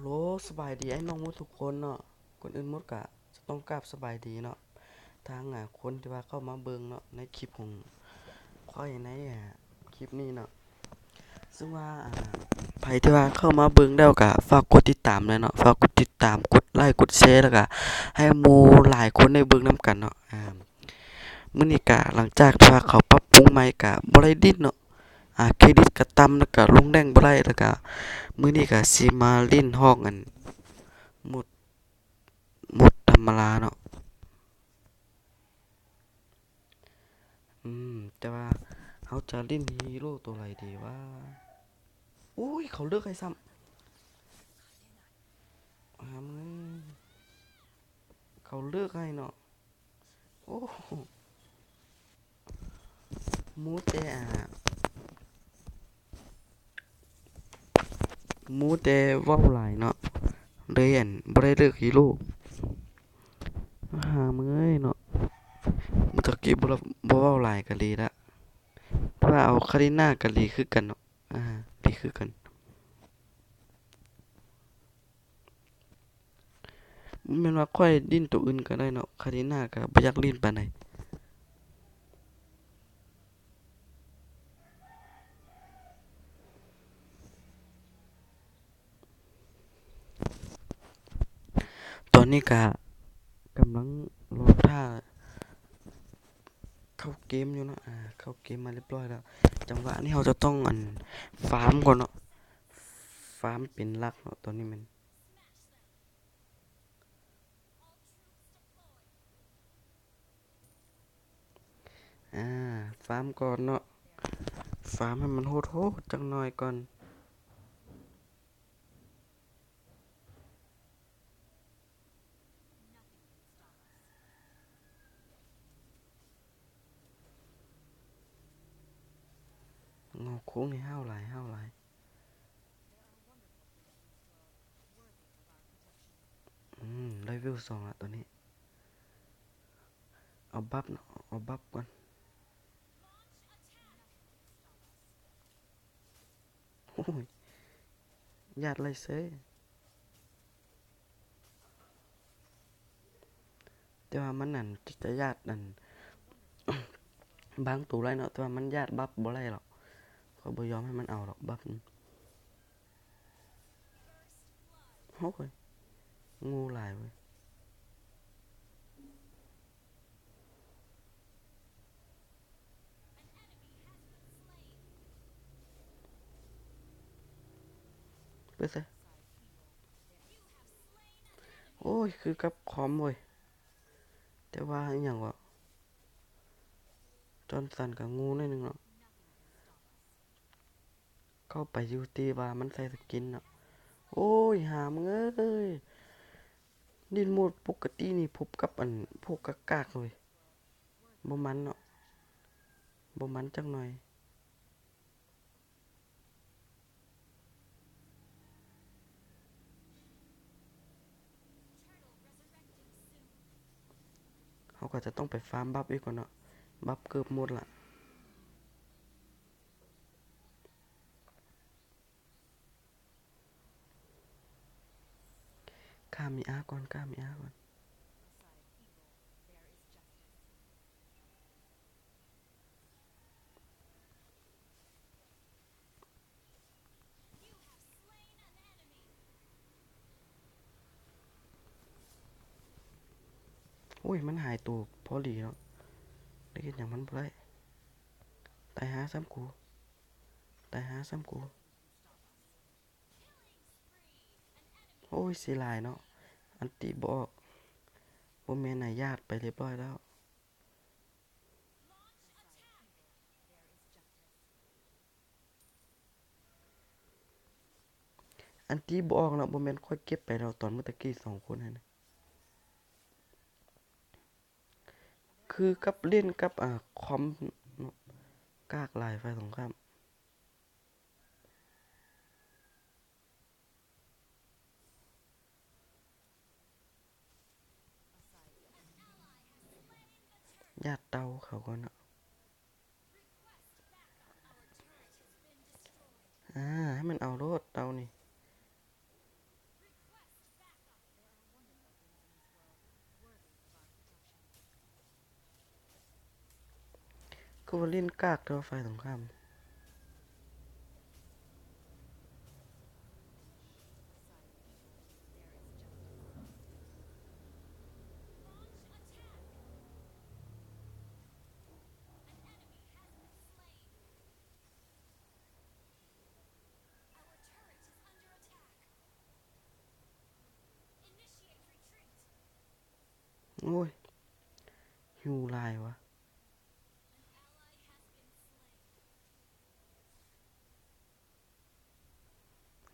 ໂລ ສະບາຍດີອ້າຍນ້ອງໝົດທຸກຄົນເນາະ. ກ່ອນອື່ນໝົດກະຈະຕ້ອງກາບສະບາຍດີເນາະ ທາງ ອາ ຄົນທີ່ວ່າເຂົ້າມາເບິ່ງເນາະ ໃນຄລິບຂອງຂ້ອຍໃນ ອາ ຄລິບນີ້ເນາະ. ຊຶ່ງວ່າ ອາ ໃຜທີ່ວ່າເຂົ້າມາເບິ່ງແລ້ວກະຝາກກົດຕິດຕາມແດ່ເນາະ, ຝາກກົດຕິດຕາມ ກົດໄລ ກົດແຊ ແລ້ວກະໃຫ້ໝູ່ຫຼາຍຄົນໄດ້ເບິ່ງນຳກັນເນາະ. ອາ ມື້ນີ້ກະຫຼັງຈາກທີ່ວ່າເຂົາປັບປຸງໃໝ່ກະບໍ່ໄດ້ຫຼິ້ນເນາະ, ອາ ເຄຣດິດກະຕ່ຳ ແລ້ວກະລົງແດງບໍ່ໄດ້, ແລ້ວກະມື້ນີ້ກະຊິມາຫຼິ້ນຫ້ອງອັນ ໂໝດ ໂໝດທຳມະດາເນາະ. ອືມ ແຕ່ວ່າເຮົາຈະຫຼິ້ນຮີໂຣໂຕໃດດີວະ? ໂອ້ຍ ເຂົາເລີກໃຫ້ຊ້ຳ ຫາມເອີຍ ເຂົາເລີກໃຫ້ເນາະ. ໂອ້ ໝູ່ແຕ່ ອາ ໝູ່ແຕ່ເວົ້າຫຼາຍເນາະ ເລີຍ ອັນ ບໍ່ໄດ້ເລືອກຮີໂຣ. ຫາເມື່ອຍເນາະ ເມື່ອຕະກີ້ບໍ່ ບໍ່ເວົ້າຫຼາຍກະດີລະ. ແຕ່ວ່າເອົາຄາລິນາກະດີຄືກັນເນາະ ອາ ດີຄືກັນ. ບໍ່ແມ່ນວ່າຂ້ອຍຫຼິ້ນໂຕອື່ນກະໄດ້ເນາະ, ຄາລິນາກະບໍ່ຢາກຫຼິ້ນປານໃດ. ຕອນນີ້ກະກຳລັງລໍຖ້າເຂົ້າເກມຢູ່ເນາະ, ອາ ເຂົ້າເກມມາຮຽບຮ້ອຍແລ້ວ. ຈັງຫວະນີ້ເຮົາຈະຕ້ອງ ອັນ ຟາມກ່ອນເນາະ, ຟາມເປັນຫຼັກເນາະ ຕອນນີ້ແມ່ນ ອາ ຟາມກ່ອນເນາະ, ຟາມໃຫ້ມັນໂຫດໆຈັກໜ່ອຍກ່ອນ. ງໍໂຄ້ງນີ້ຫ້າວຫຼາຍ ຫ້າວຫຼາຍ. ອືມ ໄດ້ເວວສອງລະຕອນນີ້. ເອົາບັບເນາະ ເອົາບັບກ່ອນ. ໂອ້ຍ ຢາດໄລ່ເຊີຍ. ແຕ່ວ່າມັນ ອັນ ຈະ ຈະຢາດ ອັນ ບາງໂຕໄດ້ເນາະ, ແຕ່ວ່າມັນຢາດບັບບໍ່ໄດ້ດອກ. ຂ້ອຍບໍ່ຍອມໃຫ້ມັນເອົາດອກບັບ. ໂອ້ຍ ງູຫຼາຍເວີຍ. ໄປໃສ? ໂອ້ຍ ຄືກັບຄອມເວີຍ. ແຕ່ວ່າອີ່ຫຍັງວະ ຈອນສັນກະງູໜ້ອຍໜຶ່ງເນາະ. ເຂົ້າໄປຢູ່ທີ່ວ່າມັນໃສ່ສະກິນເນາະ. ໂອ້ຍ ຫາມຶງເອີຍ ຫຼິ້ນໂໝດປົກກະຕິນີ້ພົບກັບອັນພວກກາກໆເລີຍ. ບໍ່ມັນເນາະ ບໍ່ມັນຈັກໜ່ອຍ. ເຮົາກໍຈະຕ້ອງໄປຟາມບັບອີກກ່ອນເນາະ, ບັບເກືອບໝົດລະ. ຂ້າມີອາກ່ອນ ຂ້າມີອາກ່ອນ. ໂອ້ຍ ມັນຫາຍໂຕພໍດີເນາະ, ໄດ້ເຮັດຫຍັງມັນບໍ່ໄດ້. ຕາຍຫາຊ້ຳກູ ຕາຍຫາຊ້ຳກູ. ໂອ້ຍ ເສຍຫຼາຍເນາະ ອັນຕິບໍ່ອອກ. ບໍ່ແມ່ນນະ ຢາດໄປຮຽບຮ້ອຍແລ້ວ. ອັນຕິບໍ່ອອກເນາະ, ບໍ່ແມ່ນຂ້ອຍເກັບໄປແລ້ວຕອນມື້ຕະກີ້ສອງຄົນຫັ້ນນະ. ຄືກັບຫຼິ້ນກັບ ອາ ຄອມເນາະ, ກາກຫຼາຍຝ່າຍຕົງຂ້າມ. ຢາດເຕົ່າເຂົາກ່ອນເນາະ. ອາ ໃຫ້ມັນເອົາໂລດເຕົ່ານີ້. ຄືວ່າຫຼິ້ນກາກແທ້ວ່າຝ່າຍຕົງຂ້າມ. Initiate retreat. ໂອ້ຍ ຫິວຫຼາຍວະ.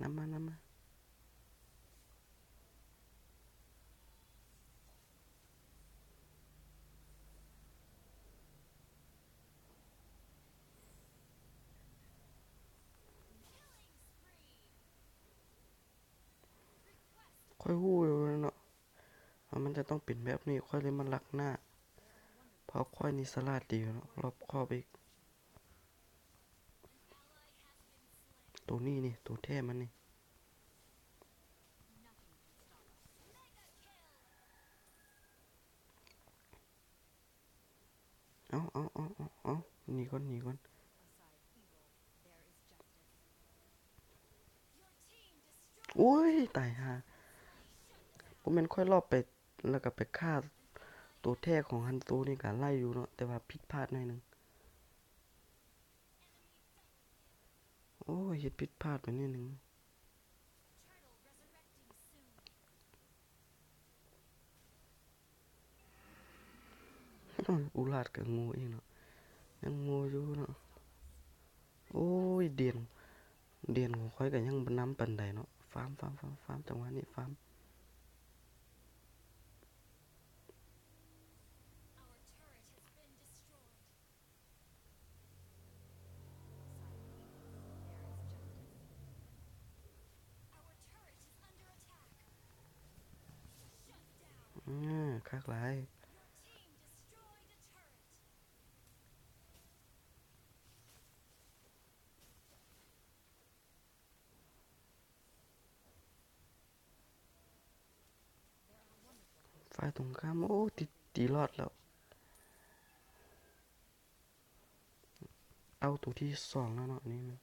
ນຳມາ ນຳມາ. ຂ້ອຍຮູ້ຢູ່ແລ້ວເນາະ ວ່າມັນຈະຕ້ອງເປັນແບບນີ້ ຂ້ອຍເລີຍມາລັກໜ້າ ເພາະຂ້ອຍນີ້ສະຫຼາດດີເນາະ ລອບຄອບອີກ. ໂຕນີ້ນີ້ ໂຕແທ້ມັນນີ້. ເອົາ ເອົາ ເອົາ ເອົາ ເອົາ ໜີກ່ອນ ໜີກ່ອນ. ໂອ້ຍ ຕາຍຫ່າ. ບໍ່ແມ່ນຂ້ອຍລອບໄປ ແລ້ວກໍໄປຂ້າໂຕແທ້ຂອງຮັນໂຕນີ້ ກໍໄລ່ຢູ່ເນາະ ແຕ່ວ່າຜິດພາດໜ້ອຍໜຶ່ງ. ໂອ້ຍ ເຮັດຜິດພາດໄປໜ້ອຍໜຶ່ງ. ໂອ້ຍ ອູລາດກໍໂງ່ອີກເນາະ ຍັງໂງ່ຢູ່ເນາະ. ໂອ້ຍ ເດນ ເດນຂອງຂ້ອຍກໍຍັງບໍ່ນຳປານໃດເນາະ. ຟາມ ຟາມ ຟາມ ຟາມ ຈັງຫວະນີ້ຟາມ. Our turret is under attack. Shut down. ອື ຄັກຫຼາຍ. Your team destroyed a turret. ຝ່າຍຕົງຂ້າມ ໂອ້ ຕິດ ຕີລອດແລ້ວ. ເອົາໂຕທີສອງແລ້ວເນາະ ອັນນີ້ມັນ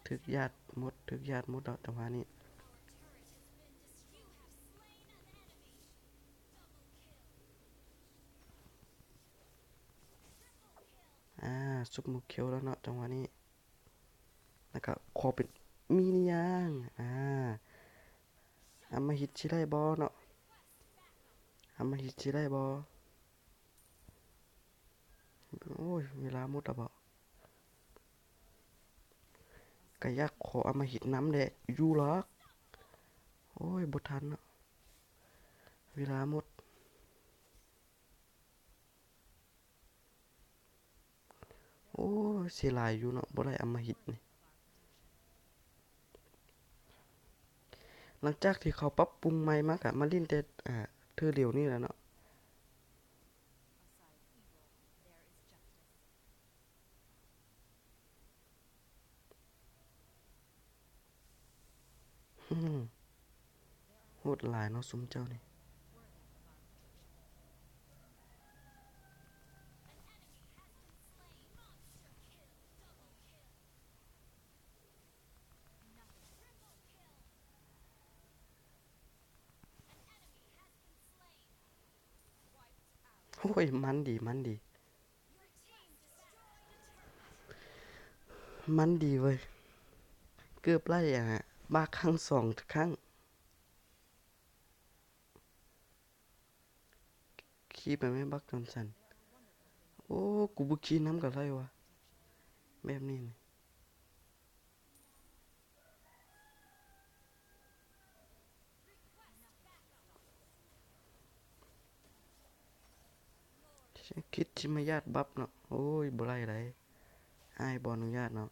ຖືກຢາດໝົດ ຖືກຢາດໝົດແລ້ວ ຈັງຫວະນີ້. ອ່າ ຊຸບໝູ່ເຄວແລ້ວເນາະ ຈັງຫວະນີ້. ແລ້ວກໍຂໍເປັນມີນຍາງ ອາ ອຳມະຫິດຊິໄດ້ບໍ່ເນາະ ອຳມະຫິດຊິໄດ້ບໍ່. ໂອ້ຍ ເວລາໝົດແລ້ວບໍ? ກະຢາກຂໍອຳມະຫິດນຳແຫຼະຢູ່ຫຼອກ. ໂອ້ຍ ບໍ່ທັນເນາະ ເວລາໝົດ. ໂອ້ຍ ເສຍຫຼາຍຢູ່ເນາະ ບໍ່ໄດ້ອຳມະຫິດນີ້. ຫຼັງຈາກທີ່ເຂົາປັບປຸງໃໝ່ມາ ກະມາຫຼິ້ນແຕ່ ເອີ ເທື່ອດຽວນີ້ແຫຼະເນາະ. ໂຫດຫຼາຍເນາະ ຊຸມເຈົ້ານີ້. ໂອ້ຍ ມັນດີ ມັນດີ. ມັນດີເວີຍ ເກືອບໄລ່ ອາ ບັກຄັ້ງສອງຄັ້ງ. ຂີ່ໄປແມ່ ບັກຈອນສັນ. ໂອ້ ກູບໍ່ຂີ່ນຳກໍໄດ້ວະ ແບບນີ້ນີ້. ຄິດຊິມາຢາດບັບເນາະ. ໂອ້ຍ ບໍ່ໄດ້ໃດ໋ ອ້າຍບໍ່ອະນຸຍາດເນາະ.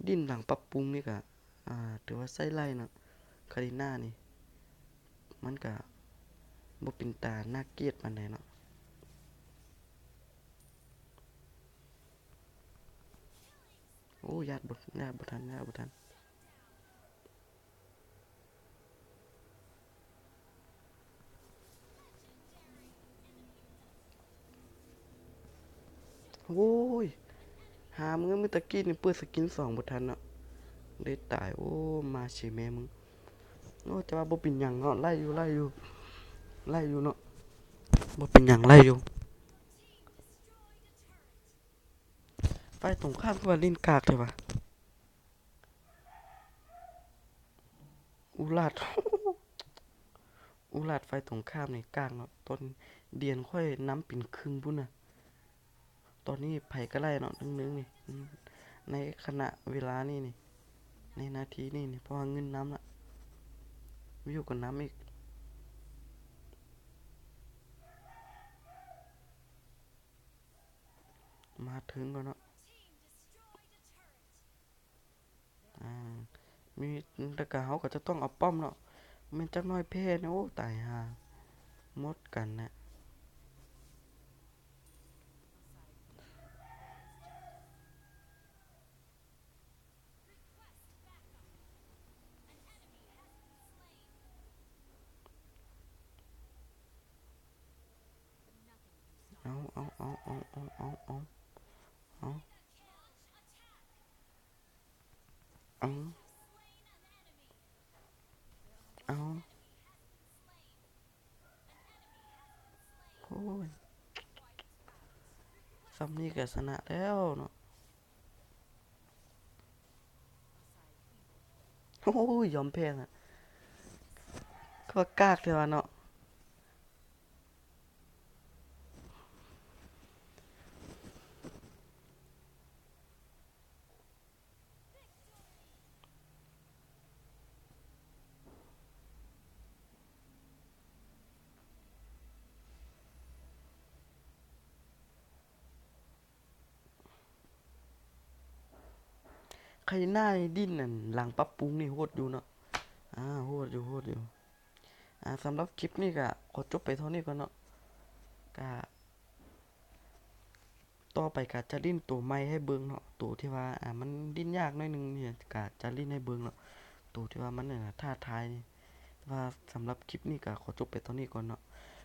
ດິນຫຼັງປັບປຸງນີ້ກະ ອ່າ ຖືວ່າໃຊ້ໄດ້ເນາະ. ຄາລີນານີ້ ມັນກະບໍ່ເປັນຕາໜ້າກຽດປານໃດເນາະ. ໂອ້ ຍາດບໍ່ ຍາດບໍ່ທັນ ຍາດບໍ່ທັນ. ໂອ້ຍ ຫາ ມື້ ມື້ຕະກີ້ນີ້ເປີດສະກິນສອງບໍ່ທັນເນາະ ໄດ້ຕາຍ. ໂອ້ ມາຊິແມ່ມຶງ. ໂອ້ ແຕ່ວ່າບໍ່ເປັນຫຍັງເນາະ ໄລ່ຢູ່ ໄລ່ຢູ່ ໄລ່ຢູ່ເນາະ ບໍ່ເປັນຫຍັງ ໄລ່ຢູ່. ຝ່າຍຕົງຂ້າມຄືວ່າຫຼິ້ນກາກແທ້ຫວາ? ອຸລາດ ອຸລາດຝ່າຍຕົງຂ້າມນີ້ກາກເນາະ. ຕອນດຽນຂ້ອຍນຳເປັນຄຶ່ງພຸ້ນນະ. ຕອນນີ້ໃຜກໍໄດ້ເນາະ ໜຶ່ງໆ ນີ້ ໃນຂະນະເວລານີ້ນີ້ ໃນນາທີນີ້ນີ້ ເພາະວ່າເງິນນຳລະ ວິວກໍນຳອີກ. ມາເຖິງແລ້ວເນາະ. ອ່າ ມີ ແລ້ວກະເຮົາກໍຈະຕ້ອງເອົາປ້ອມເນາະ. ແມ່ນຈັກໜ້ອຍແພ້ນະ ໂອ້ ຕາຍຫ່າ ໝົດກັນນະ. ເອົາ ເອົາ ເອົາ ເອົາ ເອົາ ເອົາ ເອົາ ເອົາ ເອົາ ເອົາ ໂອ້ຍ ສ່ຳນີ້ກໍຊະນະແລ້ວເນາະ. ໂອ້ຍ ຍອມແພ້ນະ ຄືວ່າກາກແທ້ວະເນາະ. ໄຄໜ້ານີ້ດິ້ນອັນຫຼັງປັບປຸງນີ້ໂຫດຢູ່ເນາະ. ອ່າ ໂຫດຢູ່ ໂຫດຢູ່. ອ່າ ສຳລັບຄລິບນີ້ກະຂໍຈົບໄປເທົ່ານີ້ກ່ອນເນາະ. ກະ ຕໍ່ໄປກະຈະຫຼິ້ນໂຕໃໝ່ໃຫ້ເບິ່ງເນາະ ໂຕທີ່ວ່າ ອ່າ ມັນຫຼິ້ນຍາກໜ້ອຍໜຶ່ງນີ້ ກະຈະຫຼິ້ນໃຫ້ເບິ່ງເນາະ ໂຕທີ່ວ່າມັນ ອ່າ ທ້າທາຍນີ້. ແຕ່ວ່າສຳລັບຄລິບນີ້ກະຂໍຈົບໄປເທົ່ານີ້ກ່ອນເນາະ.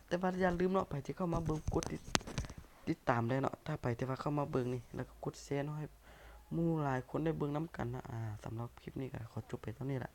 ແຕ່ວ່າຢ່າລືມເນາະ ໃຜທີ່ເຂົ້າມາເບິ່ງ ກົດຕິດ ຕິດຕາມໄດ້ເນາະ ຖ້າໃຜທີ່ວ່າເຂົ້າມາເບິ່ງນີ້ ແລ້ວກໍກົດແຊເນາະ ໃຫ້ໝູ່ຫຼາຍຄົນໄດ້ເບິ່ງນຳກັນເນາະ. ອ່າ ສຳລັບຄລິບນີ້ກໍຂໍຈົບໄປເທົ່ານີ້ລະ.